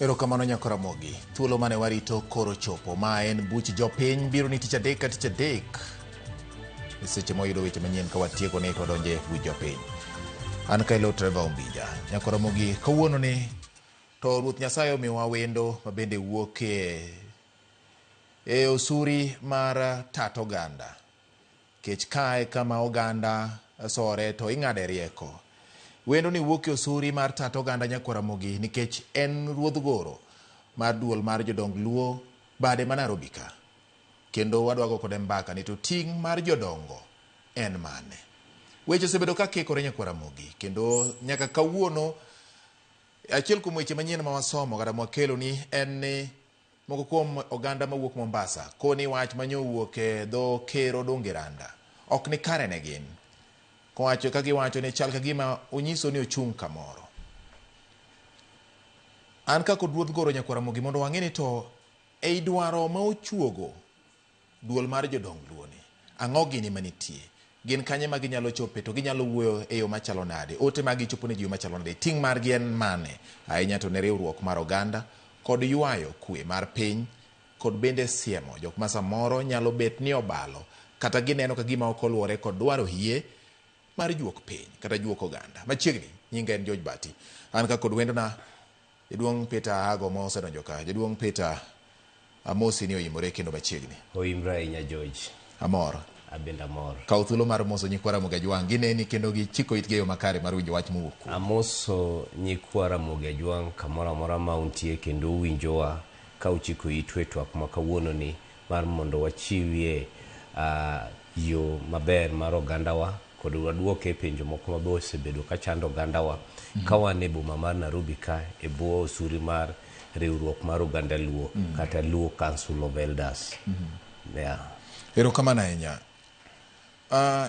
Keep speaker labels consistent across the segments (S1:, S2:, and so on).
S1: Erokamano nyako Ramogi. Thuolo mane warito koro chopo. Ma en buch jopiny biro ni tich adek ka tich adek. E seche mwayudo weche manyien ka watieko ni to wadonje buch jopiny. An Kailo Trevor Ombija. Nyako Ramogi kawuono ni to Ruoth Nyasaye omiwa wendo ma bende wuok e e osuri mar tat oganda. Kech kae kama oganda sore to ing'ade rieko. Wendo ni wuok e osuri mar tat oganda Nyakwar Ramogi nikech en ruodh goro mar duol mar jodong Luo bade ma Nairobi ka. Kendo wadwa go kode mbaka ni to ting' mar jodongo en mane. Weche osebedo ka kikore Nyakwar Ramogi kendo nyaka kawuono achiel kuom weche manyien ma wasomo kata mwakeloni en ni Moko kuom oganda mawuok Mombasa koni wach manyo owuok e dho Ker Odungi Randa ok ni kare ne gin. Kowacho ka giwacho ni chal ka gima onyiso ni ochung' kamoro. An ka kod ruodh Goro Nyakwar Ramogi mondo wang'e ni to ei dwaro ma ochuogo Duol mar jodong Luo ni, ang'o gini manitie? Gin kanye ma ginyalo chope to ginyalo wuoyo e yo machalo nade? Ote maggi chopo ne ji e yo machalo nade? Ting' margi en mane? Ahinya to ne riwruok mar oganda kod ywayo kwe mar piny kod bende siemo jok ma samoro nyalo bet ni obalo kata gineno ka gima ok oluwore kod dwaro hie mar juok piny kata juok oganda. Machiegni, nyinga en George Bati. An ka kod wendona Jaduong' Peter Ahago ma osedonjo ka. Jaduong' Peter, amosi ni oimore kendo machiegni.
S2: Oimre ahinya George.
S1: Amor.
S2: Abende amor.
S1: Kaw thuolo mar moso nyikwa Ramogi Ajwang'. Gineni kendo gichiko itgi e yo makare mar winjo wach mowuok kuomi.
S2: Amoso nyikwa Ramogi Ajwang' kamoro amora ma untie kendo uwinjowa ka uchiko itu e twak ma kawuononi mar mondo wachiwie yo maber mar ogandawa kod waduoke penjo moko mabe osebedo ka chando ogandawa ka wan e boma mar Nairobi ka e bwo osuri mar riwruok mar oganda Luo kata Luo Council of Elders. Yeah.
S1: Erokamano ahinya.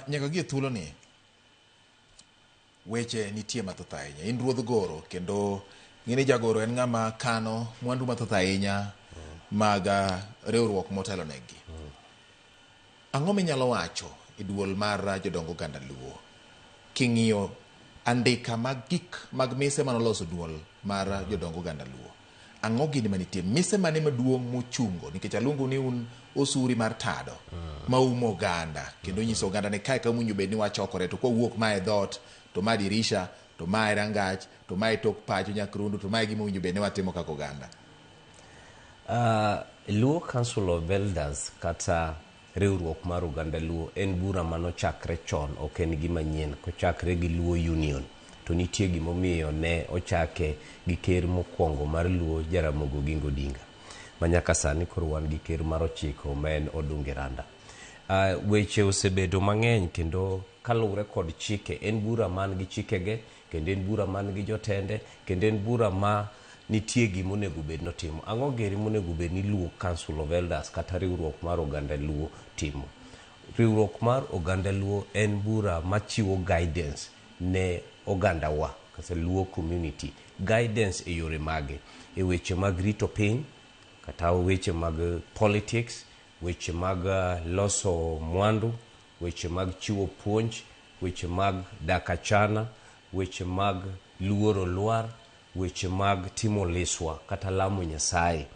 S1: Nyaka gie thuoloni Weche nitie mathoth ahinya. In ruodh goro kendo ng'e ni jagoro en ng'ama kano mwandu mathoth ahinya mag riwruok motelo negi. Ang'o minyalo wacho e duol mar jodong oganda Luo king'iyo andika mag gik mag mise manoloso duol mar jodong oganda Luo? Ang'o gini manitie? Mise mane maduong' muchungo? Nikech aluongo ni un osuri mar tado ma umo oganda kendo nyiso oganda ni kae kama owinjo bed ni wachokore to kwawuok ma e dhoot to ma dirisha to ma e rangach to ma e tok pacho Nyakrundu to ma e gima owinjo bed ni watimo kaka oganda.
S2: Luo Council of Elders kata riwruok mar oganda Luo en bura mane ochakre chon, ok en gima nyien. Kochakre gi Luo Union to nitie gimomiyo ne ochake gi ker mokwongo mar Luo Jaramogi Oginga Odinga ma nyaka sani koro wan gi ker mar ochiko ma en Odungi Randa. Weche osebedo mang'eny kendo kaluwre kod chike, en bura man gi chikege kendo en bura man gi jotende kendo en bura ma nitie gima onego bed ni otimo. Ang'o geri monego bed ni Luo Council of Elders kata riwruok mar oganda Luo timo? Riwruok mar oganda Luo en bura machiwo guidance ne ogandawa kata Luo community. Guidance e yore mage? E weche mag rito piny, kata weche mag politics, weche mag loso mwandu, weche mag chiwo puonj, weche mag dak achana, weche mag luoro lwar, weche mag timo liswa kata lamo Nyasaye.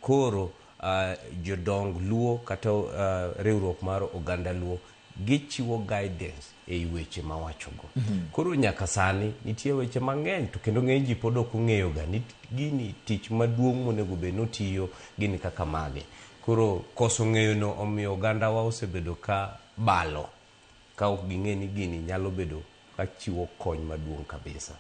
S2: Koro uh, jodong Luo kata uh, riwruok mar oganda Luo gichiwo guidance ei weche mawachogo. Mm -hmm. Koro nyaka sani nitie weche mang'eny to kendo ng'eny ji pod ok ong'eyoga ni gini tich maduong' monego bed ni otiyo gin kaka mage. Koro koso ng'eyono omiyo ogandawa osebedo ka balo ka ok ging'e ni gini nyalo bedo ka chiwo kony maduong' kabisa.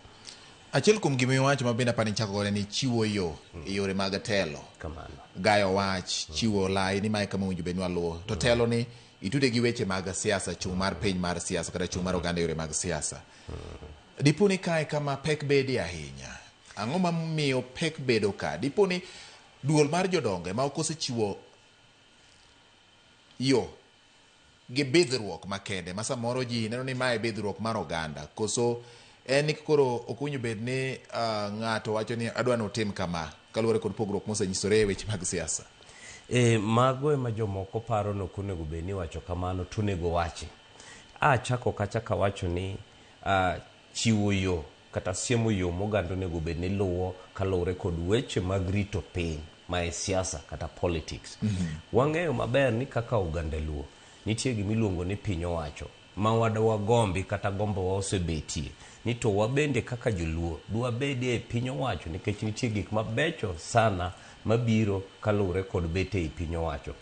S1: Achiel kuom gima iwacho ma bende apani ichako godo ni chiwo yo e yore mag telo.
S2: Kamano.
S1: Gayo wach, chiwo lai ni mae kama owinjo bed ni waluwo. To telo ni itude gi weche mag siasa, chung' mar piny mar siasa kata chung' mar oganda e yore mag siasa. Dipo ni kae kama pek bedie ahinya. Ang'o mamiyo pek bedo ka? Dipo ni duol mar jodongo ema ok osechiwo yo gi bidhruok makende ma samoro ji neno ni mae bidhruok mar oganda koso en ni koro ok owinjo bed ni uh, ng'ato wacho ni adwa ni utim kama kaluwore kod pogruok mosenyisore e weche mag siasa.
S2: E, mago ema jomoko paro ni ok onego bed ni iwacho kamano to onego wachi. Achako kacha kawacho ni uh, chiwo yo kata siemo yo moganda onego bed ni luwo kaluwore kod weche mag rito piny ma e siasa kata politics. Wang'eyo maber ni kaka oganda Luo nitie gima iluongo ni piny owacho ma wagombi kata gombowa osebetie ni to wabende kaka joluo dwabedie e piny owacho nikech nitie gik mabecho sana mabiro kaluwore kod bet ei piny owacho.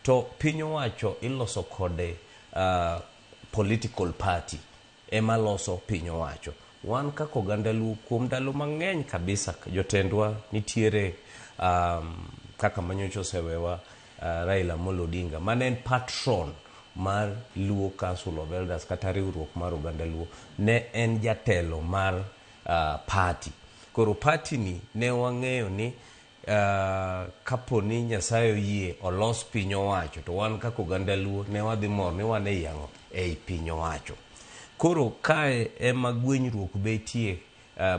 S2: To piny owacho iloso kode political party ema loso piny owacho. Wan kaka oganda Luo kuom ndalo mang'eny kabisa jotendwa nitiere kaka manyocha osewewa Raila Amolo Odinga mane en patron mar Luo Council of Elders kata riwruok mar oganda Luo ne en jatelo mar party. Koro party ni ne wang'eyo ni kapo ni Nyasaye oyie olos piny owacho to wan kaka oganda Luo ne wadhi mor ni wan ei ang'o? Ei piny owacho. Koro kae ema gwenyruok betie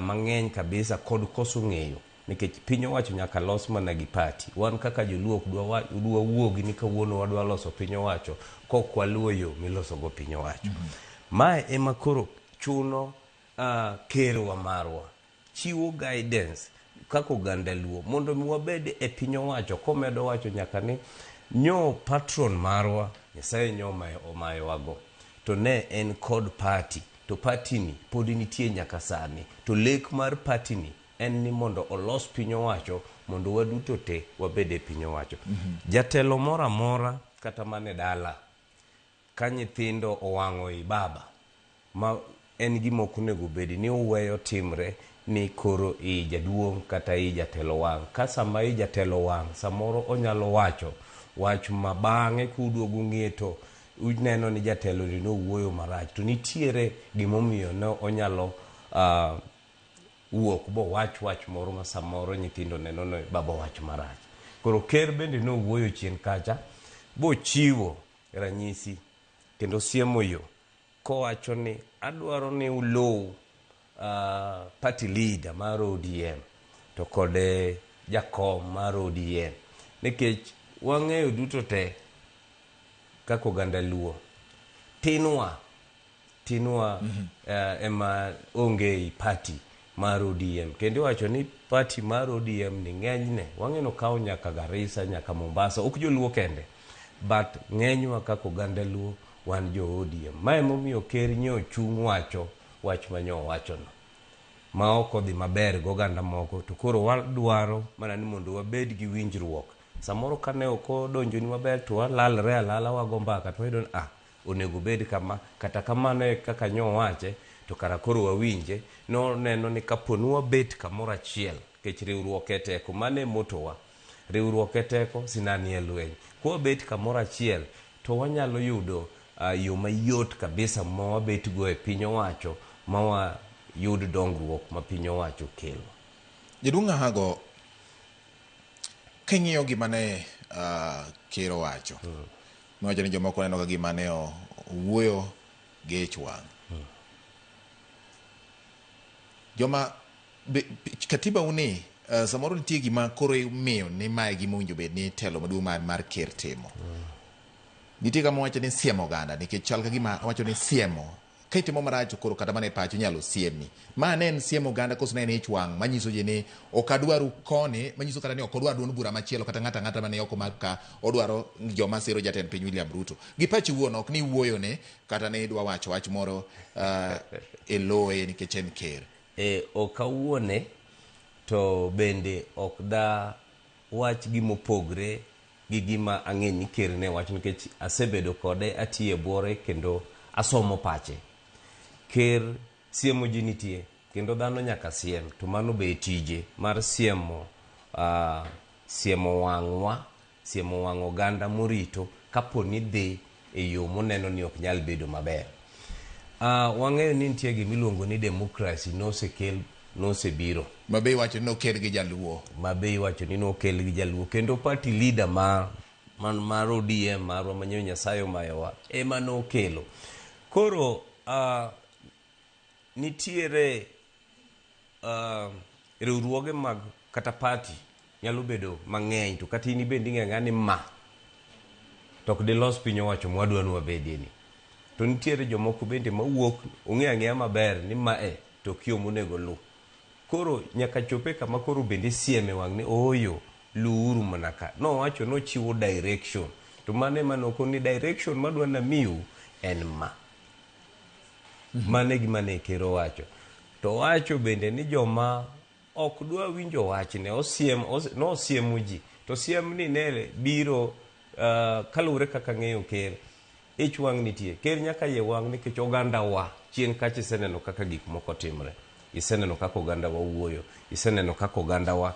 S2: mang'eny kabisa kod koso ng'eyo nikech piny owacho nyaka los mana gi party. Wan kaka joluo ok dwa wuogi ni kawuono wadwa loso piny owacho kok waluwo yo miloso go piny owacho. Mae ema koro chuno kerwa marwa chiwo guidance kaka oganda Luo mondo mi wabed e piny owacho komedo wacho nyaka ni nyo patron marwa Nyasaye nyo omayowago to ne en kod party to party ni pod nitie nyaka sani to lek mar party ni en ni mondo olos piny owacho mondo waduto te wabed e piny owacho. Jatelo moro amora kata mana e dala ka nyithindo owang'o i baba ma en gima ok onego bed ni uweyo timre ni koro i jaduong' kata i jatelo wang'. Ka sama i jatelo wang' samoro onyalo wacho wach ma bang'e kuduogo ung'iye to uneno ni jatelo ni nowuoyo marach to nitiere gimomiyo ne onyalo wuok bowach wach moro ma samoro nyithindo neno ni baba owacho marach. Koro ker bende nowuoyo chien kacha bochiwo ranyisi kendo siemo yo kowacho ni adwaro ni uluw party leader mar ODM to kod jakom mar ODM nikech wang'eyo duto te kaka oganda Luo tinwa ema onge ei party mar ODM kendo iwacho ni party mar ODM ni ng'enyne wang'e ni okawo nyaka Garissa nyaka Mombasa ok joluo kende but ng'enywa kaka oganda Luo wan jo ODM. Ma emomiyo ker nyo chung' wacho wach manyo owachono ma ok odhi maber gi oganda moko to koro wadwaro mana ni mondo wabed gi winjruok. Samoro kane ok odonjoni maber to walalre alala wago mbaka to wayudo ni onego bed kama kata kamano e kaka nyo owache to kara koro wawinje. Noneno ni kapo ni wabet kamoro achiel nikech riwruok e teko mano e motto wa. Riwruok e teko sinani e lweny. Kwabet kamoro achiel to wanyalo yudo yo mayot kabisa ma wabet go e piny owacho ma wayud dongruok ma piny owacho kelo.
S1: Jaduong' Ahago, king'iyo gima ne ker owacho, nowacho ni jomoko neno ka gima ne owuoyo gi ich wang'. Joma katiba uni samoro nitie gima koro imiyo ni mae gima owinjo bed ni telo maduong' mar ker timo. Nitie kama owacho ni siemo oganda nikech chal ka gima owacho ni siemo ka itimo marach to koro kata mana e pacho inyalo siemi. Ma ne en siemo oganda koso ne en ich wang' manyiso ji ni ok adwaru koni manyiso kata ni ok odwar duond bura machielo kata ng'ato ang'ata mane oko mag ka odwaro joma siro jatend piny William Ruto. Gi pachi wuon ok ni iwuoyone kata ni idwa wacho wach moro e loye nikech en ker.
S2: Ok awuone to bende ok da wach gimopogre gi gima ang'e ni ker ne wacho nikech asebedo kode atiyo e buore kendo asomo pache. Ker siemo ji nitie kendo dhano nyaka siem to mano be tije mar siemo siemo wang'wa siemo wang' oganda morito kapo ni dhi e yo moneno ni ok nyal bedo maber. Wang'eyo ni nitie gimiluongo ni democracy nosekel nosebiro.
S1: Ma be iwacho ni nokel gi jaluo.
S2: Ma be iwacho ni nokel gi jaluo kendo party leader mar ODM marwa manyo Nyasaye omayowa ema nokelo. Koro nitiere riwruoge mag kata party nyalo bedo mang'eny to kata in bende ing'e ang'eya ni ma to ok dilos piny owacho mwadwa ni wabedie ni. To nitiere jomoko bende mawuok ong'eyo ang'eya maber ni ma e to ok yo monego oluw. Koro nyaka chop e kama koro bende isieme wang' ni ooyo, luwuru mana ka. Nowacho nochiwo direction. To mano ema nokoni ni direction madwa namiu en ma. Mano e gima ne ker owacho. To owacho bende ni joma ok dwa winjo wachne, osiem, os, nosiemo ji. To siem ni ne biro kaluwore kaka ng'eyo ker, ich wang' nitie. Ker nyaka yie wang' nikech oganda wa chien kacha iseneno kaka gik moko timre. Iseneno kaka oganda wa wuoyo. Iseneno kaka oganda wa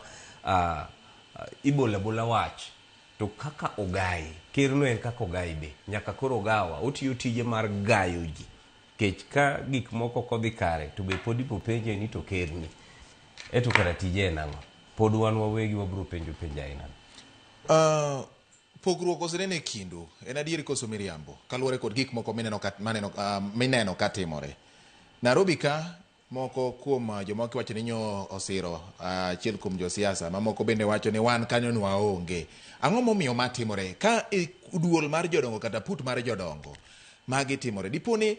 S2: ibolo abola wach. To kaka ogai, ker no en kaka ogai be. Nyaka koro ogawa. Otiyo tije mar gayo ji. Kech ka gik moko ok odhi kare, to be pod ibo penje ni to ker ni. Eto kara tije en ang'o? Pod wan wawegi wabiro penjo penjo aina no.
S1: Pogruok oseneno e kindu, en adieri koso miriambo? Kaluwore kod gik moko mineno ka, maneno, mineno ka timore. Nairobi ka, moko kuom jomoko iwacho ni nyo osiro achiel kuom josiasa, mamoko bende wacho ni wan kanyo ni waonge. Ang'o momiyo ma timore? Ka e duol mar jodongo kata put mar jodongo magi timore, dipo ni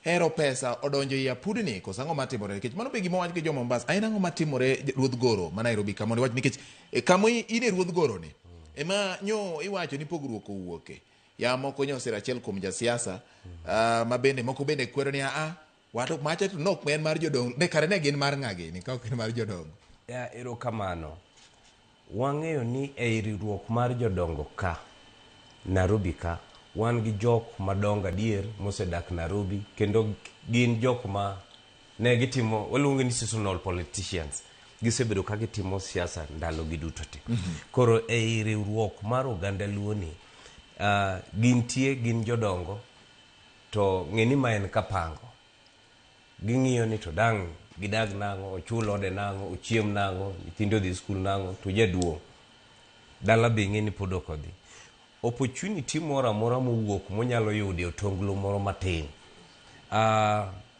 S1: hero pesa odonjo ei apudni, koso ang'o matimore? Nikech mano be gima owach gi jo Mombasa. En ang'o matimore ruodh goro ma Nairobi ka mondo iwach nikech kama in e ruodh goro ni ema nyo iwacho ni pogruok owuoke. Ya moko nyo osiro achiel kuom jasiasa, ma bende moko bende kwero ni a wato macha to nok en mar jodongo. Ne kare ne gin mar ng'a gini ka ok en mar jodongo.
S2: Ya, erokamano. Wang'eyo ni ei riwruok mar jodongo ka, Nairobi ka, wan gi jok madongo adier mosedak Nairobi kendo gin jok ma ne gitimo, waluongo ni seasonal politicians. Gisebedo ka gitimo siasa ndalo gi duto te. Koro ei riwruok mar oganda Luo ni, gintie, gin jodongo, to ng'e ni ma en kapango. Ging'iyo ni to dang' gidag nang'o, ochul ode nang'o, ochiem nang'o, nyithindo odhi skul nang'o, to jaduong' dala be ing'e ni pod ok odhi. Opportunity moro amora mowuok monyalo yudo e otonglo moro matin,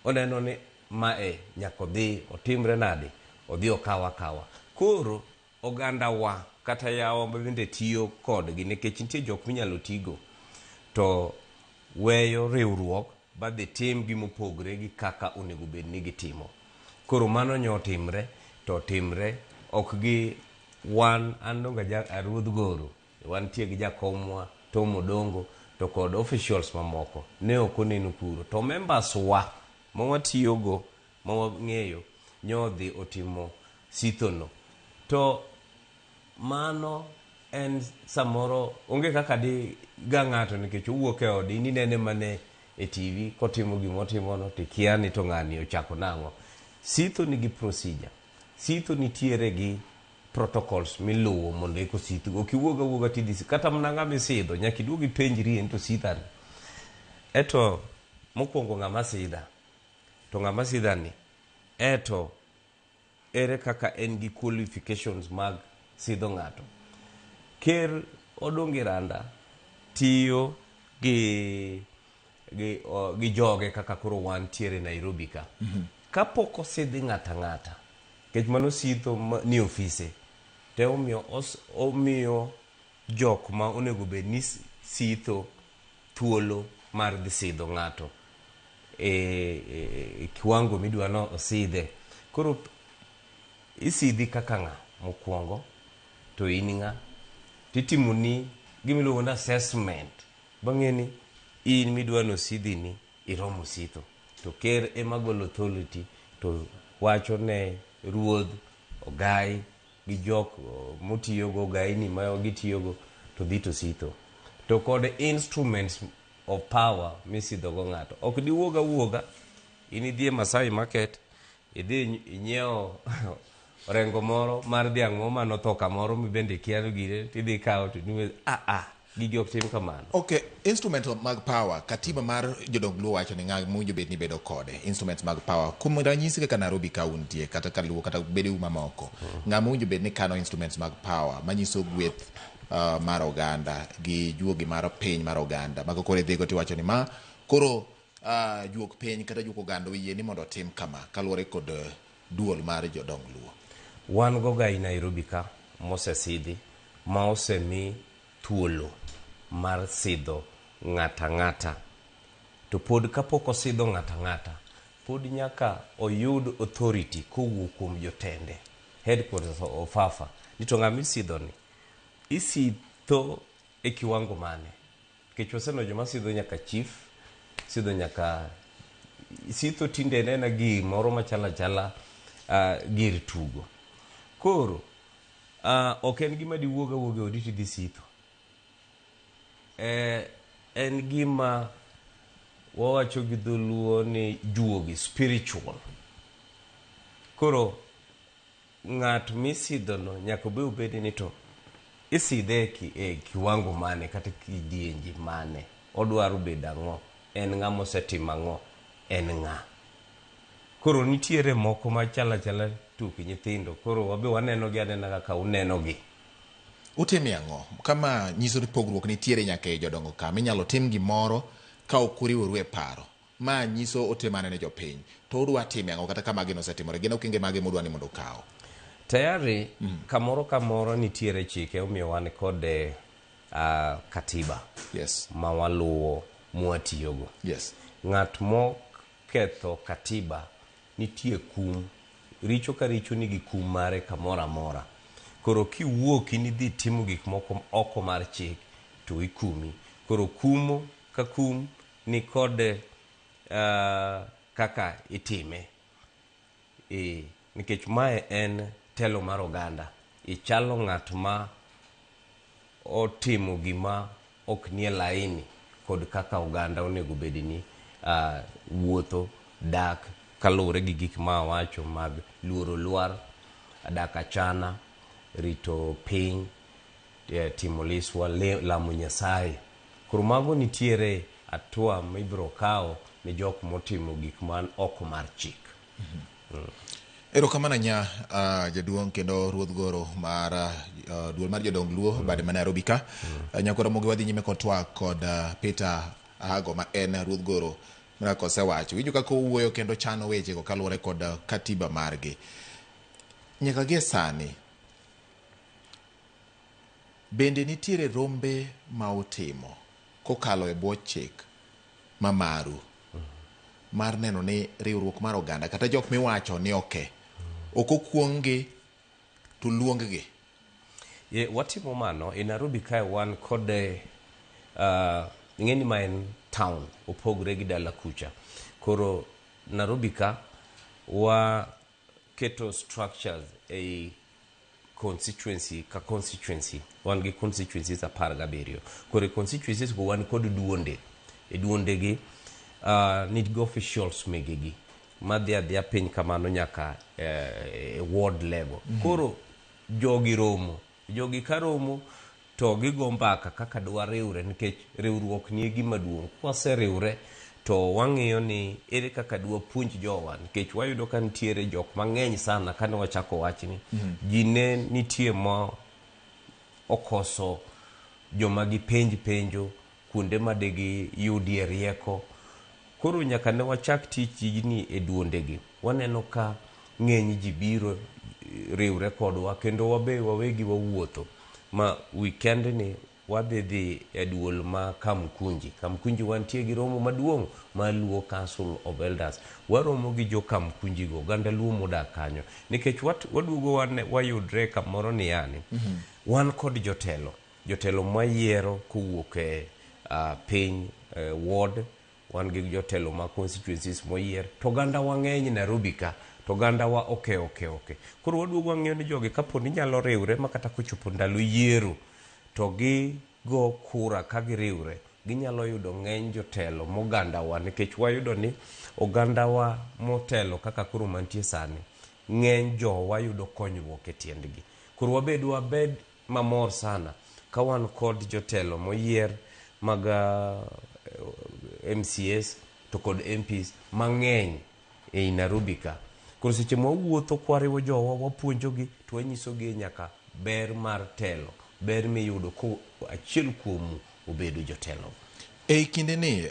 S2: oneno ni mae nyaka odhi otimre nade, odhi okaw akawa. Koro oganda wa kata yawa bende tiyo kodgi nikech nitie jok minyalo tigo to weyo riwruok badhi tim gimopogre gi kaka onego bed ni gitimo. Koro mano nyo otimre to otimre ok gi wan, an donge a ruodh goro, wantie gi jakomwa Tom Odongo to kod officials mamoko ne ok oneno kuro. To members wa ma watiyogo ma wang'eyo nyo odhi otimo sithono. To mano en samoro onge kaka di ga ng'ato nikech owuok e ode, in inene mana e TV kotimo gimotimono to ikia ni to ng'ani ochako nang'o. Sitho nigi procedure. Sitho nitiere gi protocols miluwo mondo eka osith. Ok iwuog awuoga tidhi, kata mana ng'ama isidho nyaka iduog ipenjri en to sithani. Eto mokwongo ng'ama sidha, to ng'ama sidhani, eto ere kaka en gi qualifications mag sidho ng'ato. Ker Odongo Iranda tiyo gi joge kaka koro wantiere Nairobi ka. Kapok osidhi ng'ato ang'ata, nikech mano sitho ni ofise, to omiyo omiyo jok ma onego bed ni sitho thuolo mar dhi sidho ng'ato e kiwango midwa no osidhe. Koro isidhi kaka ng'a mokwongo, to in ng'a, titimoni gimiluongo ni assessment. Bang'e ni in midwa ni osidhi ni iromo sitho. To ker ema golo authority to wacho ne ruodh ogai gi jok motiyogo ogaini ma gitiyogo to dhi to sitho. To kod instruments of power misidhogo ng'ato. Ok diwuog awuoga, in idhi e Masai Market, idhi inyiewo orengo moro mar dhiang' moro manotho kamoro mibende ikia gire, tidhi ikawo to gigi ok tim kamano.
S1: Okay, instrument mag power, katiba mar jodong Luo wacho ni ng'a mowinjo bed ni bedo kode, instruments mag power. Kuom ranyisi kaka Nairobi ka untie, kata Kaluo, kata bedeu mamoko, ng'a mowinjo bed ni kano instruments mag power manyiso gweth mar oganda gi juogi mar piny mar oganda. Mago koro idhigo tiwacho ni ma koro juok piny kata juok oganda oyie ni mondo otim kama kaluwore kod duol mar jodong Luo.
S2: Wan gogai Nairobi ka mosesidhi ma osemi thuolo mar sidho ng'ata ng'ata. To pod kapok osidho ng'ata ng'ata pod nyaka oyud authority kowuok kuom jotende headquarters ofafa ni to ng'ama isidho ni isitho e kiwango mane nikech waseneno joma sidho nyaka chief sidho nyaka sitho tinde en ena gimoro machalo achala gir tugo koro ok en gima diwuog awuoga e odi tidhi sitho en gima wawacho gi dholuo ni juogi spiritual koro ng'at misidhono nyaka obe obed ni to isidhe e kiwango mane kata kidienji mane odwaro bedo ang'o en ng'ama osetimo ang'o en ng'a koro nitiere moko machalo achala tuk nyithindo koro wabe waneno gi anena kaka uneno gi
S1: Utime ang'o? Kama nyiso ni pogruok nitiere nyaka e jodongo ka minyalo tim gimoro ka ok uriworu e paro. Ma nyiso ote mane ne jopiny. To udwa time ang'o kata ka magi nosetimore? Gin okenge mage mudwa ni mondo ukaw?
S2: Tayari kamoro kamoro nitiere chike omiyo wan kod katiba ma waluwo mwatiyogo. Ng'at moketho katiba nitie kum. Richo ka richo nigi kum mare kamoro amora. Koro kiwuok in idhi timo gik moko oko mar chik to ikumi. Koro kumo ka kum ni kod kaka itime. Nikech mae en telo mar oganda. Ichalo ng'at ma otimo gima ok nie laini kod kaka oganda onego bed ni wuotho, dak kaluwore gi gik ma awacho mag luoro lwar, dak achana, rito piny, timo liswa, lamo Nyasaye. Koro mago nitiere hatua mibiro kawo ne jok motimo gik man oko mar chik.
S1: Erokamano ahinya jaduong' kendo ruodh goro mar duol mar jodong Luo bade ma Nairobi ka. Nyakwar Ramogi wadhi nyime kod twak kod Peter Ahago ma en ruodh goro mana kaka osewacho. Winjo kaka owuoyo kendo chano wechego kaluwore kod katiba margi. Nyaka gie sani, bende nitiere rombe ma utimo kokalo e bwo chik ma maru mar neno ni riwruok mar oganda kata jok miwacho ni oke ok okuong'-gi to luong-gi?
S2: Watimo mano e Nairobi kae wan kod ing'e ni ma en town opogre gi dala kucha. Koro Nairobi ka wa keto structures ei constituency ka constituency. Wan gi constituencies 17. Koro e constituencies go wan kod duonde. E duonde gi nigi officials megegi madhi adhiya piny kamano nyaka e ward level. Koro jogi romo. Jogi ka romo to gigo mbaka kaka dwariwre nikech riwruok ni e gima duong'. Kwaseriwre to wang'iyo ni ere kaka dwapuonj jowa nikech wayudo ka nitiere jok mang'eny sana kane wachako wachni. Ji ne nitie ma okoso joma gipenj penjo kuonde ma degiyudie rieko. Koro nyaka ne wachak tich tijni e duondegi. Waneno ka ng'eny ji biro riwre kodwa kendo wabe wawegi wawuotho ma weekend ni wadhi dhi e duol ma Kamkunji. Kamkunji wantie gi romo maduong' mar Luo Council of Elders. Waromo gi jo Kamkunji go, oganda Luo modak kanyo. Nikech waduogo wayudre kamoro ni yani, wan kod jotelo. Jotelo mwayiero kowuok e piny ward, wan gi jotelo ma constituencies moyier, to oganda wa ng'eny Nairobi ka, to oganda wa oke. Koro waduogo wang'iyo ni jogi kapo ni nyalo riwre ma kata kochopo ndalo yiero, to gi go kura ka giriwre, ginyalo yudo ng'eny jotelo moganda wa nikech wayudo ni oganda wa motelo kaka koro mantie sani, ng'eny jowa yudo konyruok e tiendgi. Koro wabed mamor sana ka wan kod jotelo moyier mag MCAs to kod MPs mang'eny ei Nairobi ka. Koro seche ma wawuotho kwariwo jowa, wapuonjogi to wanyisogi nyaka ber mar telo, ber miyudo ko achiel kuomu obedo jotelo.
S1: Ei kindeni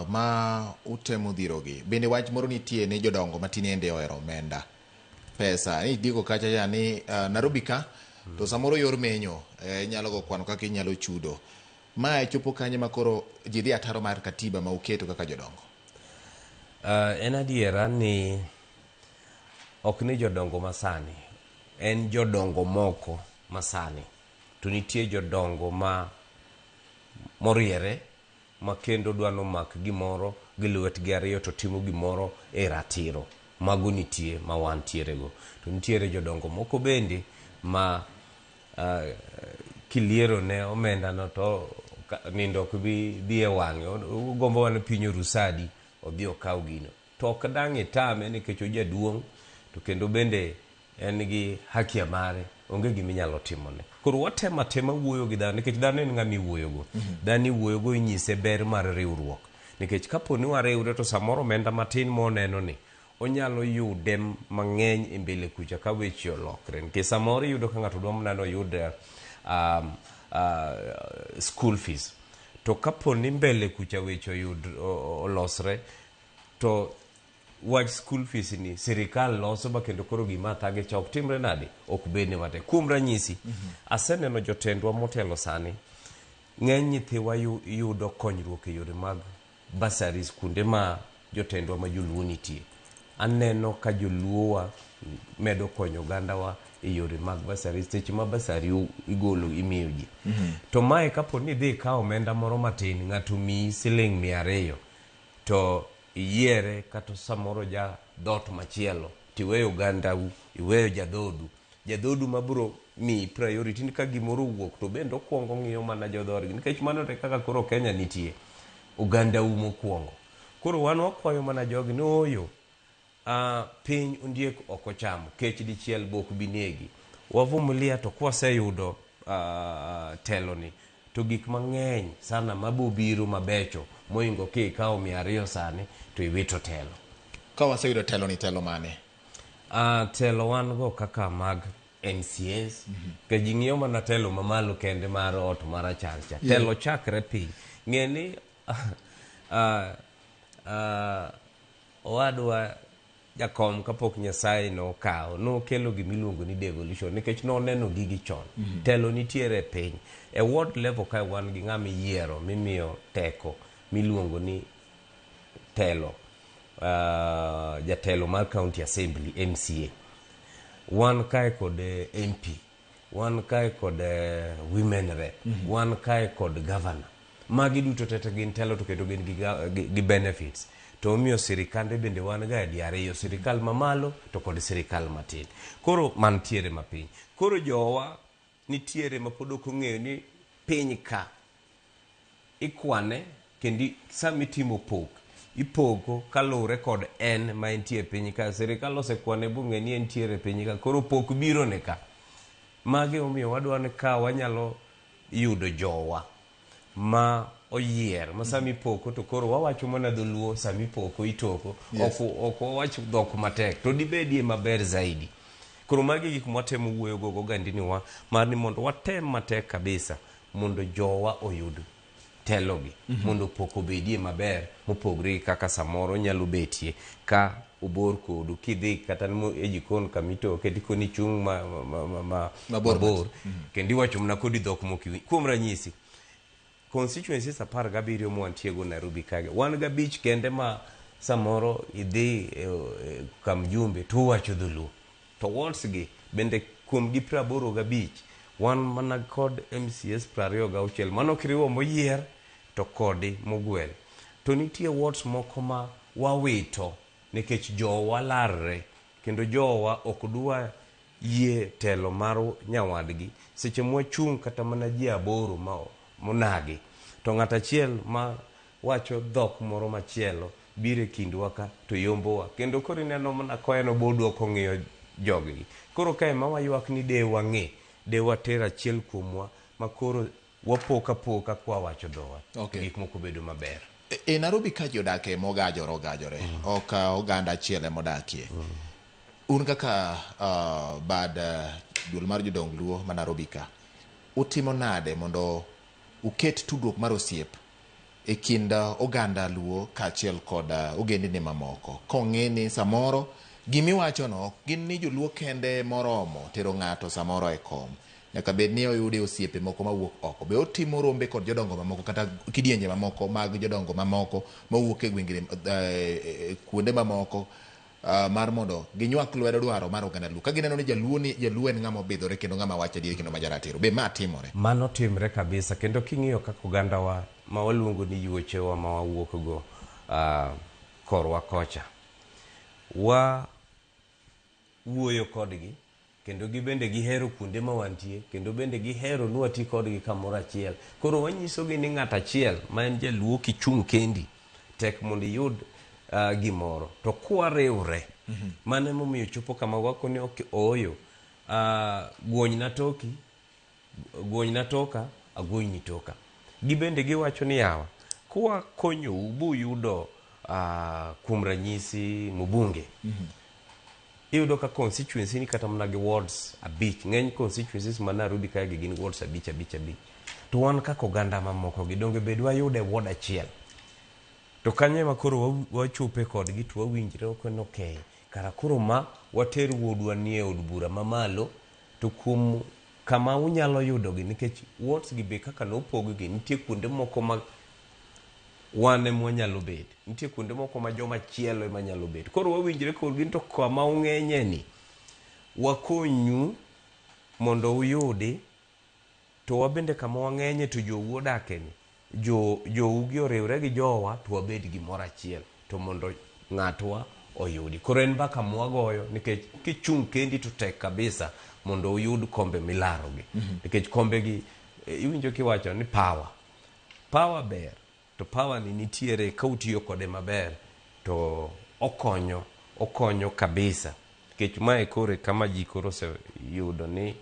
S1: ma utemo dhirogi, bende wach moro nitie ni jodongo matinende ohero omenda, pesa. Ni diego kacha ya ni Nairobi ka, to samoro yor menyo, inyalo go kwano kaka inyalo chudo. Mae chopo kanye ma koro ji dhi ataro mar katiba ma uketo kaka jodongo?
S2: En adiera ni ok ni jodongo masani, en jodongo moko masani, to nitie jodongo ma moriere ma kendo dwa nomak gimoro gi lwetgi ariyo to timo gimoro e ratiro. Mago nitie ma wantiere go. To nitiere jodongo moko bende ma kiliero ne omenda no to nindo ok bi dhi e wang'e. Ogombo mana piny oru sadi odhi okaw gino. To ok dang' itame nikech ojaduong' to kendo bende en gi haki mare, onge gima inyalo timone. Koro watemo atema wuoyo gi dhano nikech dhano en ng'ama iwuoyogo. Dhano iwuoyogo inyise ber mar riwruok. Nikech kapo ni wariwre to samoro omenda matin moneno ni onyalo yude mang'eny e mbele kucha ka weche olokre. Nikech samoro iyudo ka ng'ato dwa mana ni oyud school fees. To kapo ni mbele kucha weche oyud olosre to wach school fees ni sirikal loso ba kendo koro gima thage cha ok timre nade, ok bedne matek. Kuom ranyisi, aseneno jotendwa motelo sani, ng'eny nyithiwa yudo konyruok e yore mag bursaries kuonde ma jotendwa ma joluo nitie. Aneno ka joluowa medo konyo ogandawa e yore mag bursaries seche ma bursary igolo imiyo ji. To mae kapo ni idhi ikawo omenda moro matin, ng'ato miyi siling 200 to iyiere kata samoro ja dhot machielo tiweyo ogandau, iweyo jadhodu. Jadhodu mabiro miyi priority ni ka gimoro owuok to bende okwongo ng'iyo mana jodhoodgi nikech mano e kaka koro Kenya nitie. Ogandau mokwongo. Koro wan wakwayo mana jogi ni ooyo, piny ondiek ok ochamo, kech dichiel be ok bi negi. Wavumilia to kwaseyudo teloni to gik mang'eny sana mabobiro mabecho moingo kikawo 200 sani to iwito telo.
S1: Ka waseyudo telo ni telo mane?
S2: Telo wan go kaka mag MCAs. Ka ji ng'iyo mana telo mamalo kende mar ot marachar cha. Telo chakre piny. Ng'e ni owadwa jakom kapok Nyasaye nokawo, nokelo gimiluongo ni devolution nikech noneno gigi chon. Telo nitiere e piny. E ward level kae wan gi ng'ama iyiero mimiyo teko miluongo ni telo. Jatelo mar County Assembly, MCA. Wan kae kod MP, wan kae kod women rep, wan kae kod governor. Magi duto tete gin telo to kendo gin gi benefits. To omiyo sirikande bende wan ga e ariyo, sirikal mamalo to kod sirikal matin. Koro mantiere mapiny. Koro jowa nitiere ma pod ok ong'eyo ni piny ka ikwane kendo sama itimo pok ipogo kaluwore kod en ma entie piny ka. Sirikal osekwane bong'e ni entiere piny ka, koro pok biro ne ka. Magi omiyo wadwa ni ka wanyalo yudo jowa ma oyier ma sama ipoko to koro wawacho mana dholuo sama ipoko itoko.
S1: Yes.
S2: Ok wawach dhok matek to dibedie maber zaidi. Koro magi gik mwatemo wuoyo go gogandiniwa mar ni mondo watem matek kabisa mondo jowa oyud telogi. Mondo pok obedie maber mopogre gi kaka samoro nyalo betie ka obor kodu kidhi kata e jikon kamitoke tikoni chung'
S1: Mabor.
S2: mabor kendo iwacho mana kodi dhok mokiwinj. Kuom ranyisi, constituencies 17 mwantiego Nairobi kage, wan gabich kende ma samoro idhi e kamjumbe to uwacho dholuo. To wards gi bende kuom gi 85 wan mana kod MCAs 26, mano kiriwo moyier to kodi mogwel. To nitie wards moko ma wawito nikech jowa larre kendo jowa ok dwa yie telo mar nyawadgi. Seche mwachung' kata mana ji 8 ma monagi to ng'at achiel ma wacho dhok moro machielo biro e kindwa ka to yombowa kendo koro ineno mana koen oboduoko ng'iyo jogi. Koro kae ma waywak ni de wang'e, de water achiel kuomwa ma koro wapoka poka kwa wacho dhowa.
S1: Okay.
S2: Gik moko bedo maber.
S1: E Nairobi ka ji odake mogajore ogajore, ok oganda achiel ema odakie. Un kaka bad duol mar jodong Luo ma Nairobi ka, utimo nade mondo uket tudruok mar osiep e kind oganda Luo kaachiel kod ogendini mamoko? Kong'e ni samoro gimiwachono ok gin ni joluo kende moromo tero ng'ato samoro e kom. Nyaka bed ni oyude osiepe moko mawuok oko. Be otimo rombe kod jodongo mamoko kata kidienje mamoko mag jodongo mamoko mawuok e gwenge kuonde mamoko mar mondo ginywak lwedo dwaro mar oganda Luo. Ka gineno ni jaluo ni jaluo en ng'ama obidhore kendo ng'ama wacho adier kendo ma jaratiro. Be ma timore?
S2: Mano timre kabisa kendo king'iyo kaka ogandawa ma waluongo ni yuochewa ma wawuok go korwa kocha wa wuoyo kodgi kendo gibende gihero kuonde ma wantie kendo bende gihero ni wati kodgi kamoro achiel. Koro wanyisogi ni ng'at achiel ma en jaluo kichung' kendi tek mondo iyud gimoro to kwariwre mano emomiyo chopo kama wakoni ok ooyo guonyna toki guonyna toka aguonyni toka. Gibende giwacho ni yawa kwakonyou buyudo kuom ranyisi mbunge iyudo ka constituency ni kata mana gi wards abich ng'eny constituencies ma Nairobi kae gi gin wards abich abich abich to wan kaka oganda mamoko gi donge bed wayude ward achiel to kanyo ema koro wachope kodgi to wawinjre ok en okay kara koro ma water wuodwa nie od bura mamalo to kuom kama unyalo yudogi nikech wards gi be kaka nopog gi nitie kuonde moko ma wan ema wanyalo bet nitie kuonde moko ma joma chielo ema nyalo bet koro wawinjre kodgi to kama ung'enye ni wakonyu mondo uyudi to wabende kama wang'enye to jou odake ni jougi oriwre gi jowa to wabed gimoro achiel to mondo ng'atwa oyudi. Koro en mbaka mwagoyo nikech kichung' kendi to tek kabisa mondo uyud kombe milarogi nikech kombe gi iwinjo kiwacho ni power power ber to power ni nitiere ka utiyo kode maber to okonyo okonyo kabisa nikech mae koro e kama ji koro oseyudo ni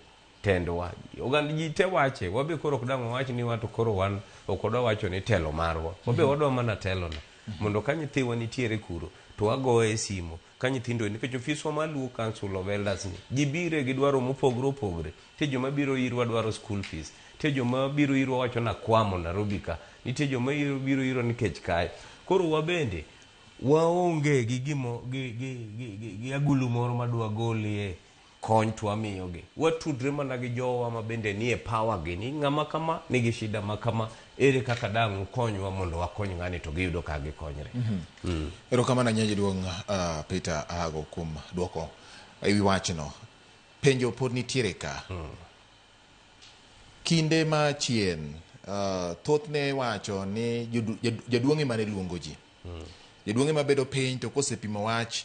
S2: tendwa oganda ji te wache wabe koro ok dang' wawach ni wato koro wan ok wadwa wacho ni telo marwa wabe wadwa mana telono mondo ka nyithiwa nitiere kuro to wagoye e simo ka nyithindo nikech ofiswa mar Luo Council of Elders ni ji bire gi dwaro mopogore opogore nitie joma biro irwa dwaro school fees nitie joma biro irwa wacho nakwamo Nairobi ka nitie joma biro irwa nikech kae koro wabende waonge gi gimo gi agulu moro madwa golie kony to wamiyogi watudre mana gi jowa ma bende nie power gi ni ng'ama kama nigi shida ma kama ere kaka dang' ukonywa mondo wakony ng'ani to giyudo kaka gikonyre.
S1: Erokamano ahinya jaduong' Peter Ahago kuom duoko ewi wachno. Penjo pod nitiere ka. Kinde ma chien thothne iwacho ni jaduong' ema ne luongo ji. Jaduong' ema bedo piny to kosepimo wach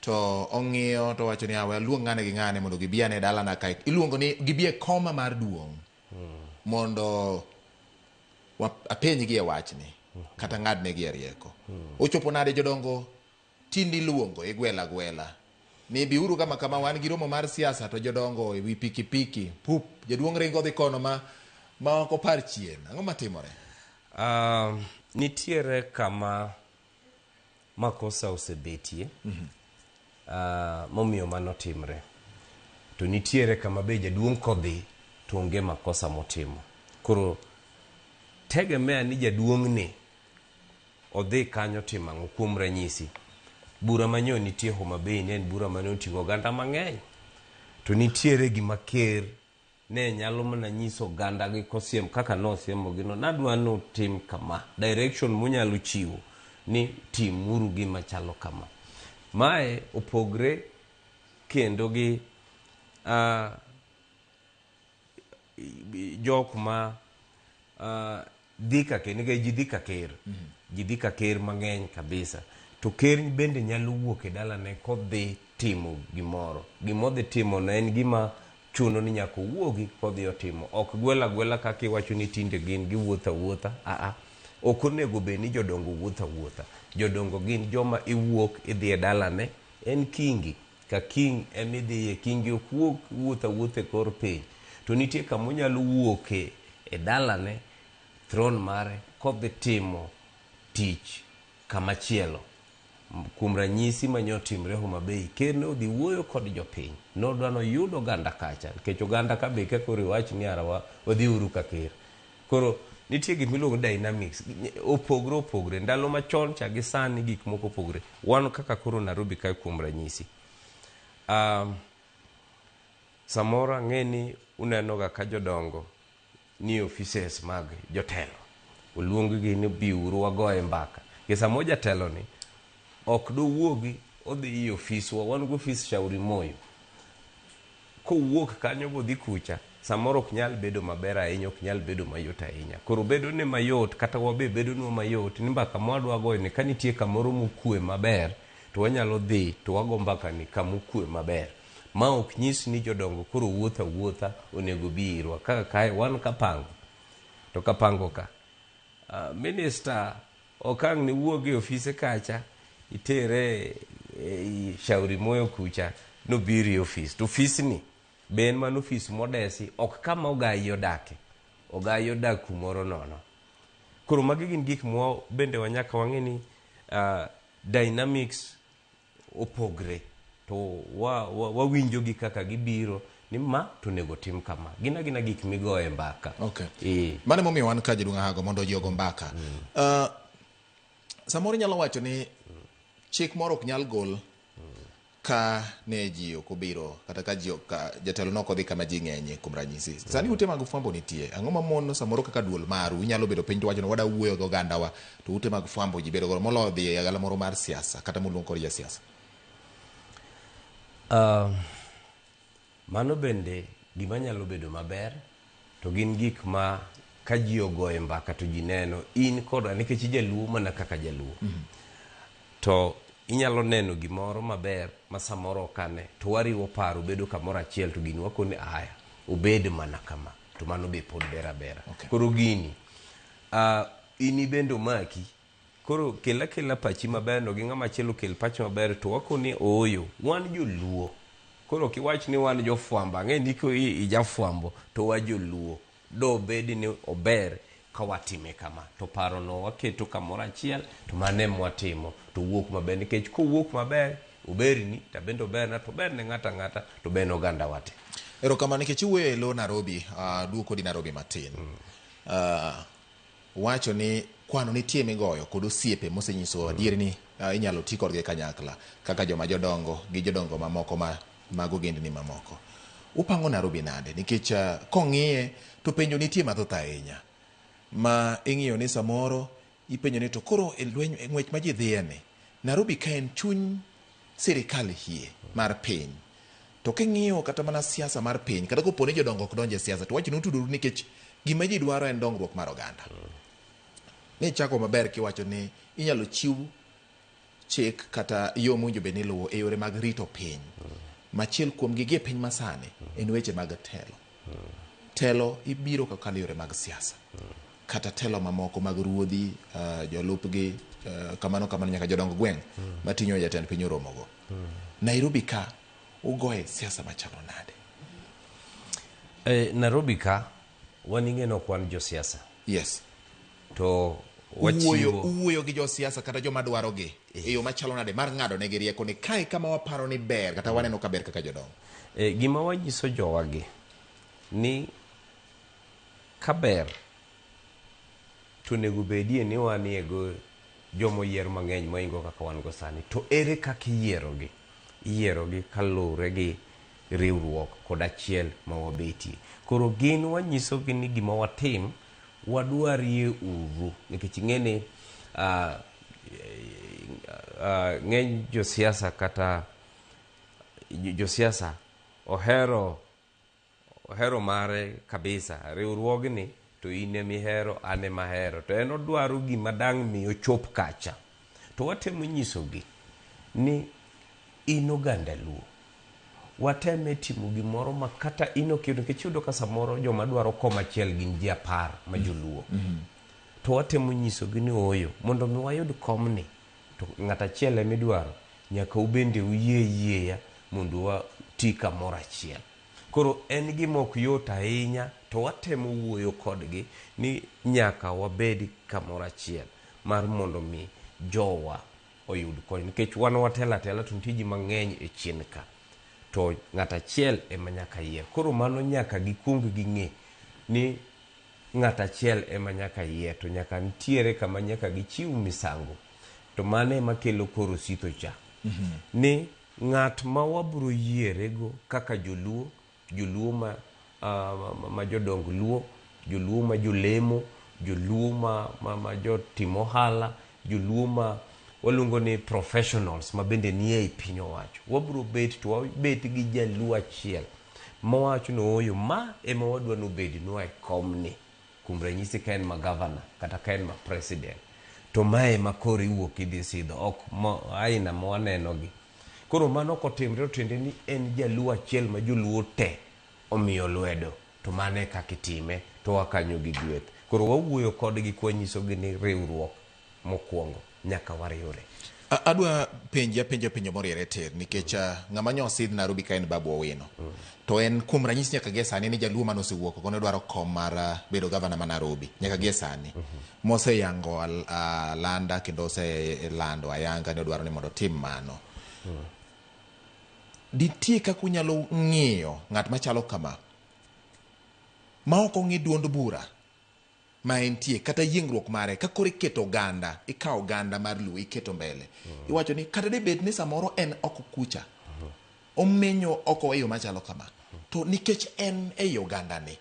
S1: to ong'iyo to owacho ni we aluong ng'ane gi ng'ane mondo gibi ane dalana kae. Iluongo ni gibi e koma mar duong' mondo apenjgi e wachni kata ng'adnegi e rieko. Ochopo nade jodongo tinde iluongo igwela gwela ni biuru kama kama wan gi romo mar siasa to jodongo e wi pikipiki pup jaduong' ringo dhi kono ma ok opar chien. Ang'o matimore?
S2: Nitiere kama makosa osebetie momiyo mano timre to nitiere kama be jaduong' kodhi to onge makosa motimo. Koro tegemea ni jaduong' ni odhi kanyo timo ang'o. Kuom ranyisi bura manyo nitie Homa Bay ne en bura mane oting'o oganda mang'eny to nitiere gima ker ne nyalo mana nyiso oganda gi kosiem kaka nosiemogi no nadwa ni utim kama direction munyalo chiwo ni timuru gima chalo kama. Mae opogre kendo gi jok ma dhi ka ker nikech ji dhi ka ker ji dhi ka ker mang'eny kabisa to ker bende nyalo wuok e dalane kodhi timo gimoro gimodhi timo no en gima chuno ni nyaka owuogi kodhi otimo ok gwel agwela kaka iwacho ni tinde gin giwuotho awuotha aa ok onego bed ni jodongo wuotho awuotha jodongo gin joma iwuok idhi e dalane en kingi ka king emidhiye kingi ok wuog wuotho awuotha e kor piny to nitie kama onyalo wuoke e dalane throne mare kodhi timo tich kamachielo. Kuom ranyisi manyotimre Homa Bay, ker ne odhi wuoyo kod jopiny. Nodwa noyud oganda kacha, nikech oganda ka be ka koro iwach ni ara wadhi uru ka ker. Koro nitie gik miluongo ni dynamics, opogre opogre. Ndalo machon cha gi sani gik moko opogre. Wan kaka koro Nairobi kae kuom ranyisi. Samoro ang'e ni Unenoga ka jodongo nie offices mag jotelo. Oluong gi ni biuru wagoye mbaka. Gi samoro jatelo ni ok dowuogi odhi e ofiswa, wan gi ofis Shauri Moyo. Kowuok kanyo bodhi kucha, samoro ok nyal bedo maber ahinya, ok nyal bedo mayot ahinya. Koro bedo ne mayot kata wabe bedonwa mayot ni mbaka mwadwa goyo ni ka nitie kamoro mokwe maber to wanyalo dhi to wago mbaka ni kamokwe maber. Ma ok nyis ni jodongo koro wuotho awuotha onego bi irwa. Kaka kae wan kapango, to kapango ka minister ok ang' ni wuog e ofise kacha itere e Shauri Moyo kucha nobiro e ofis. To ofisni be en mana ofis modesi ok kama ogai odake. Ogai odak kumoro nono. Koro magi gin gik mwa bende wanyaka wang'e ni dynamics opogre to wawinjo gi kaka gibiro ni ma to onego tim kama. Gin agina gik migoye mbaka.
S1: Okay. Mano emomiyo wan ka jaduong' Ahago mondo ji ogo mbaka. Samoro inyalo wacho ni chik moro ok nyal gol ka ne ji ok obiro kata ka ji ka jatelo ne ok odhi kama ji ng'enyie kuom ranyisi. Sani ute mag fwambo nitie. Ang'o ma mono samoro kaka duol maru inyalo bedo piny to wacho ni wada wuoyo gi ogandawa to ute mag fwambo ji bedo godo moloyo dhi e galamoro mar siasa kata moluong kod jasiasa.
S2: Mano bende gima nyalo bedo maber to gin gik ma ka ji ogoye mbaka to ji neno in koda nikech ijaluo mana kaka jaluo. To inyalo neno gimoro maber ma samoro ok ane to wariwo paro bedo kamoro achiel to gini wakone aya obed mana kama to mano be pod ber abera.
S1: Okay.
S2: Koro gini ini bende omaki koro kel akela pachi maber no gi ng'ama chielo kel pache maber to wakone ooyo wan joluo. Koro kiwach ni wan jofwambo ang'e ni ko ijafwambo to wa joluo do bed ni ober ka watime kama to paro no waketo kamoro achiel to mano ema watimo to wuok maber nikech kowuok maber oberni to bende oberna to ober ne ng'ato ang'ata to ber ne oganda wa te.
S1: Erokamano nikech iwuoyo e lo Nairobi, aduogo kodi Nairobi matin. Wacho ni kwano nitie migoyo kod osiepe mosenyiso adieri ni inyalo ti kodgi kanyakla kaka joma jodongo gi jodongo mamoko ma mag ogendni mamoko. Upango Nairobi nade? Nikech kong'iye to penjo nitie mathoth ahinya ma ing'iyo ni samoro ipenjo ni to koro e lweny e ng'wech ma ji dhiye ni Nairobi ka en chuny sirikal hie mar piny to king'iyo kata mana siasa mar piny kata kopo ni jodongo ok donje e siasa to wach ni utudoru nikech gima ji dwaro en dongruok mar oganda. Ni chako maber kiwacho ni inyalo chiw chik kata yo mowinjo bed ni iluwo e yore mag rito piny. Machiel kuom gi e piny masani en weche mag telo. Telo ibiro kakalo yore mag siasa. Kata telo mamoko mag ruodhi, jolupgi, kamano kamano nyaka jodong gweng' mating'o jatend piny oromogo. Nairobi ka ugoye siasa machalo nade?
S2: Nairobi ka wan ing'e ni ok wan josiasa.
S1: Yes.
S2: To
S1: uwuoyo gi josiasa kata joma dwarogi e yo machalo nade mar ng'ado negi rieko ni kae kama waparo ni ber kata waneno ka ber kaka jodongo.
S2: Gima wanyiso jowagi ni kaber to onego bedie ni wanie go jomoyier mang'eny moingo kaka wan go sani. To ere kaka iyierogi? Iyierogi kaluwore gi riwruok kod achiel ma wabetie. Koro gin wanyisogi ni gima watim wadwarie uru nikech ing'e ni ng'eny josiasa kata josiasa ohero mare kabisa. Riwruogni to in emihero an ema ahero to en odwaro gima dang' mi ochop kacha. To watemo nyisogi ni in oganda Luo wateme timo gimoro ma kata in ok iyudo nikech iyudo ka samoro joma dwaro kom achiel gin ji 10 ma joluo. To watemo nyisogi ni ooyo mondo mi wayud komni to ng'at achiel emidwaro nyaka ubende uyie yieya mondo wati kamoro achiel. Koro en gima ok yot ahinya to watemo wuoyo kodgi ni nyaka wabed kamoro achiel mar mondo mi jowa oyud kony nikech wan watelo atela to nitie ji mang'eny e chien ka to ng'at achiel ema nyaka yier. Koro mano nyaka gikuong ging'e ni ng'at achiel ema nyaka yier to nyaka nitiere kama nyaka gichiw misango to mano ema kelo koro sitho cha. Ni ng'at ma wabro yierego kaka joluo, joluo ma ma jodong Luo, joluo ma jolemo, joluo ma jotim ohala, joluo ma waluongo ni professionals ma bende nie ei piny owacho. Wabiro bet to wabet gi jaluo achiel mawacho ni ooyo ma ema wadwa nobednwa e komni. Kuom ranyisi ka en ma governor kata ka en ma president to mae ema koro iwuok idhi sidho ok aina ma waneno gi. Koro mano kotimre to tiende ni en jaluo achiel ma joluo te omiyo lwedo to mano e kaka itime to wakanyo gi gweth. Koro wawuoyo kodgi kwanyisogi ni riwruok mokwongo nyaka wariwre.
S1: Adwa penji apenja penjo moriere tir nikech ng'ama nyo osidh Nairobi ka en Babu Owino. To en kuom ranyisi nyaka gie sani ni jaluo mane osewuok oko ne dwaro kom mar bedo gavana ma Nairobi nyaka gie sani. Moseyango alanda kendo oselando ayanga ni odwaro ni mondo otim mano. Nitie kaka unyalo ng'iyo ng'at machalo kama ma ok ong'i duond bura ma entie kata yiengruok mare ka koro iketo oganda, ikawo oganda mar Luo iketo mbele. Iwacho ni kata dibed ni samoro en oko kucha, omenyo oko e yo machalo kama, to nikech en ei oganda ni,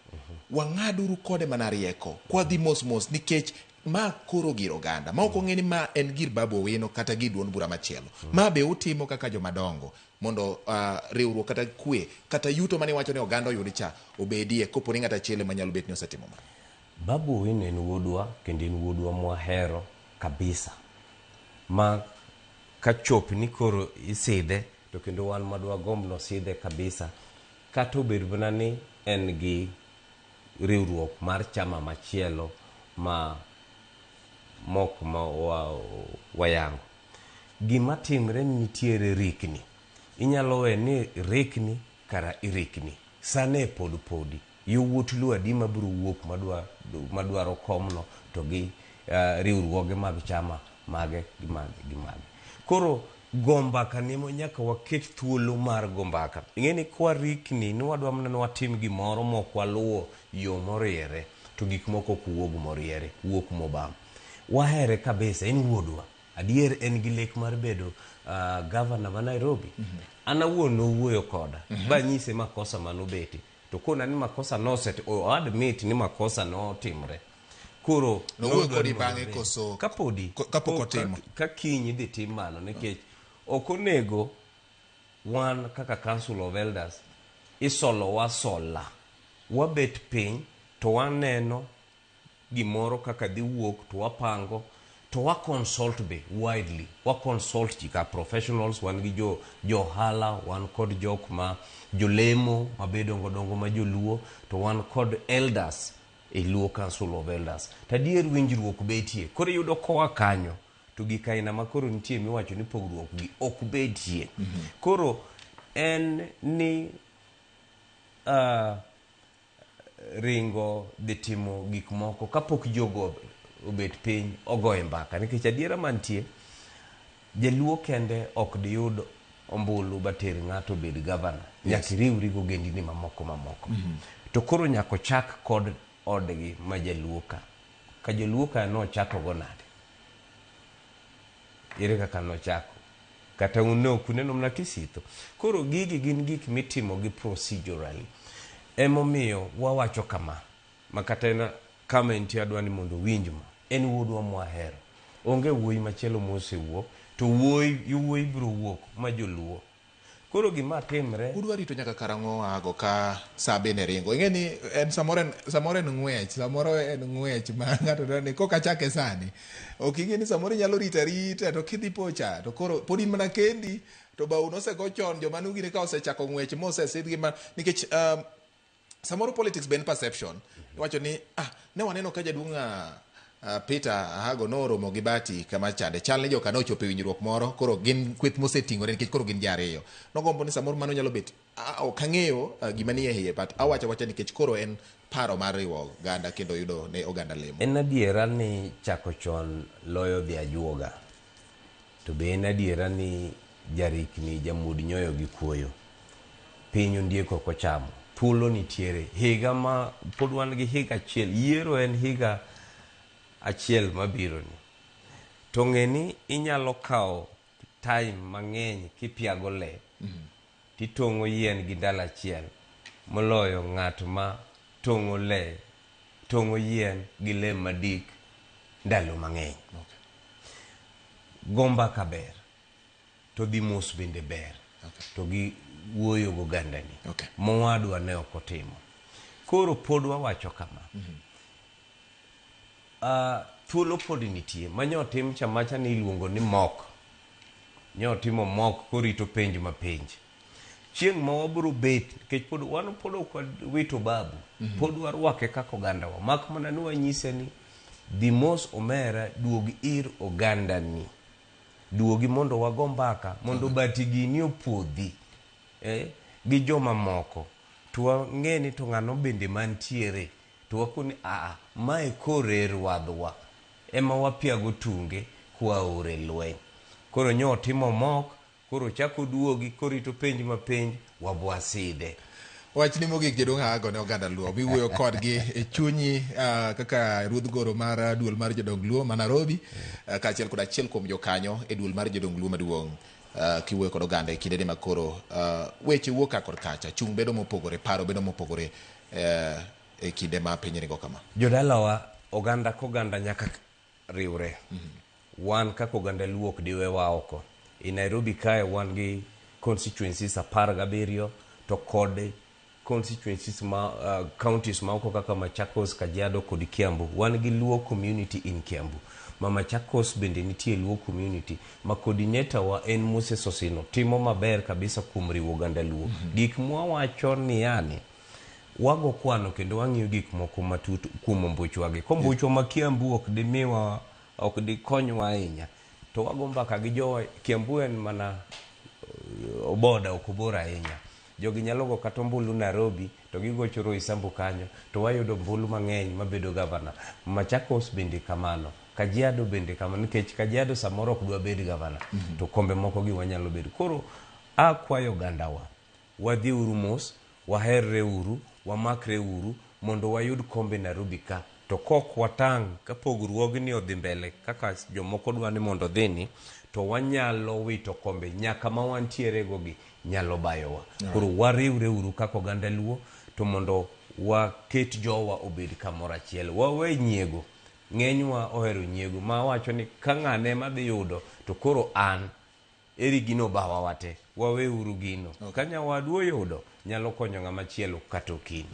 S1: wang'aduru kode mana rieko kwadhi mos mos nikech ma koro gir oganda ma ok ong'e ni ma en gir Babu Owino kata gir duond bura machielo. Ma be utimo kaka joma dongo mondo riwruok kata kwe kata yuto mane iwacho ni oganda oyud cha obedie kopo ni ng'at achiel ema nyalo bet ni osetimo ma.
S2: Babu Owino en wuodwa kendo en wuodwa mwahero kabisa ma kachop ni koro isidhe to kendo wan madwagomb nosidhe kabisa kata obed mana ni en gi riwruok mar chama machielo ma mok ma wayango. Gima timre ni nitiere rikni. Inyalo we ni rikni kara irikni. Sane pod podi. Yowuot Luo adi mabiro wuok madwaro komno to gi riwruoge mag chama mage gi mage gi mage. Koro go mbaka ni nyaka waket thuolo mar go mbaka. Ing'e ni kwa rikni ni wadwa mana ni watim gimoro mok waluwo yo moriere to gik moko ok wuog moriere, wuok mobam. Wahere kabisa, en wuodwa. Adier en gi lek mar bedo governor ma Nairobi. An awuon nowuoyo koda, banyise makosa manobete. To kona ni makosa noset, o admit ni makosa notimre. Koro
S1: nowuoyo kodi bang'e koso
S2: kapodi
S1: kapok otimo
S2: ka kiny idhi tim mano nikech ok onego wan kaka Council of Elders isolowa sola. Wabet piny to waneno gimoro kaka dhi wuok to wapango to wa consult be widely. Wa consult ji ka professionals, wan gi jo ohala, wan kod jok ma jolemo mabe dongo dongo ma joluo, to wan kod elders e Luo Council of Elders. To adier winjruok betie. Koro iyudo koa kanyo to gik aina ma koro nitie miwacho ni pogruok gi ok betie. Koro en ni ringo dhi timo gik moko kapok jogo obet piny ogoye mbaka nikech adiera mantie jaluo kende ok diyud ombulu bater ng'ato obed gavana. Nyaka iriwri gi ogendini mamoko mamoko. To koro nyaka ochak kod odgi ma jaluo ka. Ka jaluo ka nochako go nade? Ere kaka nochako? Kata un ne ok uneno mana kisitho. Koro gigi gin gik mitimo gi procedurally. Emomiyo wawacho kama, ma kata en kama entie adwa ni mondo uwinj ma. En wuodwa mwahero. Onge wuoyi machielo mosewuok, to wuoyi biro wuok ma joluo. Koro gima timre...
S1: Udwa rito nyaka karang'o ago ka saa bende ringo. Ing'e ni en samoro en ng'wech, samoro en ng'wech ma ng'ato dwaro ni koka chake sani. Ok ing'e ni samoro inyalo rito arita to kidhi pocha to koro pod in mana kendi to bau nosego chon joma nugine ka osechako ng'wech mosesidhgi ma nikech samoro politics be en perception. Iwacho ni ne waneno ka jaduong' Peter Ahago noromo gi Bati kama chande. Chal ni joka nochopo e winjruok moro, koro gin kweth moseting'ore nikech koro gin ji ariyo. Nogombo ni samoro mano nyalo bet, ok ang'eyo gima nie iye, but awacho awacha nikech koro en paro mar riwo oganda kendo yudo ne oganda lemo.
S2: En adiera ni chako chon loyo dhi ajuoga. To be en adiera ni jarikni jamuod nyoyo gi kuoyo. Piny ondiek ok ochamo. Thuolo nitiere. Higa ma pod wan gi higa achiel. Yiero en higa achiel mabiro ni. To ng'e ni inyalo kawo time mang'eny kipiago le. Titong'o yien gi ndalo achiel. moloyo ng'at ma tong'o le, tong'o yien gi le madik ndalo mang'eny.
S1: Okay.
S2: Go mbaka ber, to dhi mos bende ber.
S1: Okay.
S2: To gi wuoyo gogandani.
S1: Okay.
S2: Mowadwa ne ok otimo. Koro pod wawacho kama. Thuolo pod nitie. Ma nyotim cha macha ni iluongo ni mok. Nyotimo mok korito penj ma penj. Chieng' ma wabiro bet, nikech pod wan pod ok wawito babu. Pod warwake kaka ogandawa. Mak mana ni wanyise ni dhi mos omera duog ir ogandani. Duogi mondo wago mbaka, mondo bati gini opodhi gi joma moko. To wang'e ni to ng'ano bende mantiere. To wakoni aa, mae kore rwadhwa. Ema wapiago tunge kwaore lweny. Koro nyo otimo mok, koro chako duogi, korito penj ma penj, wabwasidhe.
S1: Wachni mogik jaduong' Hago ne oganda Luo miwuoyo kodgi e chunyi kaka ruodh goro mar duol mar jodong Luo ma Nairobi kaachiel kod achiel kuom jokanyo e duol mar jodong Luo maduong' kiwuoyo kod oganda e kindeni ma koro weche wuok ka kod kacha, chung' bedo mopogore, paro bedo mopogore e kinde ma piny ringo kama.
S2: Jodalawa, oganda koganda nyaka riwre. Wan kaka oganda Luo ok diwewa oko. E Nairobi kae wan gi constituencies 17 to kod constituencies ma counties ma oko kaka Machakos, Kajiado kod Kiambu. Wan gi Luo community in Kiambu. Ma Machakos bende nitie Luo community. Ma coordinator wa en Moses Osino. Timo maber kabisa kuom riwo oganda Luo. Gik mwawacho ni yani, wago kwano kendo wang'iyo gik moko matut kuom ombuchwa gi. Kombuchwa ma Kiambu ok dimiwa, ok dikonywa ahinya. To wago mbaka gi jowa, Kiambu en mana oboda, ok obor ahinya. Jogi nyalo go kata ombulu Nairobi, to gigocho Roysambu kanyo, to wayudo ombulu mang'eny mabedo gavana. Machakos bende kamano, Kajiado bende kamano, nikech Kajiado samoro ok dwa bed gavana, to kombe moko gi wanyalo bedo. Koro akwayo ogandawa, wadhiuru mos, waherre uru, wamakre uru, mondo wayud kombe Nairobi ka. To kok watang' ka pogruogni odhi mbele kaka jomoko dwa ni mondo odhi ni, to wanyalo wito kombe nyaka ma wantiere go gi nyalo bayowa. Koro wariwre uru kaka oganda Luo, to mondo waket jowa obed kamoro achiel. Wawe nyiego. Ng'enywa ohero nyiego ma wacho ni ka ng'ane ema dhi yudo, to koro an eri gino bawa wate. Wawe uru gino. Ka nyawadu oyudo, nyalo konyo ng'ama chielo kata okinyi.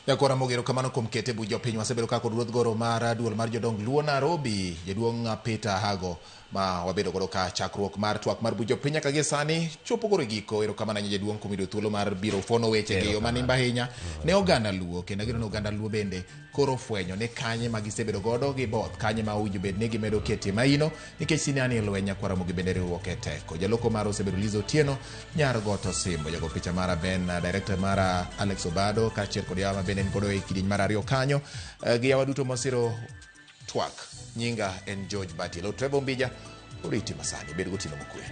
S1: Jakora Mogero, kamano kuom kete buch jopiny. Wasebedo ka kod ruodh goro mar duol mar jodong Luo Nairobi, jaduong' Peter Hago, ma wabedo godo ka chakruok mar twak mar buch jopiny nyaka gie sani chopo koro e giko. Erokamano ahinya jaduong' kuom yudo thuolo mar biro fono weche gi yo manimba ahinya ne oganda Luo, kendo ageno ni oganda Luo bende koro fwenyo ni kanye ma gisebedo godo gi both, kanye ma owinjo bed ni gimedo ketie maino, nikech sinani e lweny nyakwara Ramogi bende riwruok e teko. Jaloko mara osebedo Liz Otieno, nyar Goto Simbo, jago picha mara Ben, director mara Alex Obado, kaachiel kod yawa ma bende en godo e kidieny mar 2 kanyo, gi yawa duto mosiro twak. Nyinga en George Batielo. Trevor Ombija oriti masani. Bed gotieno mokwe.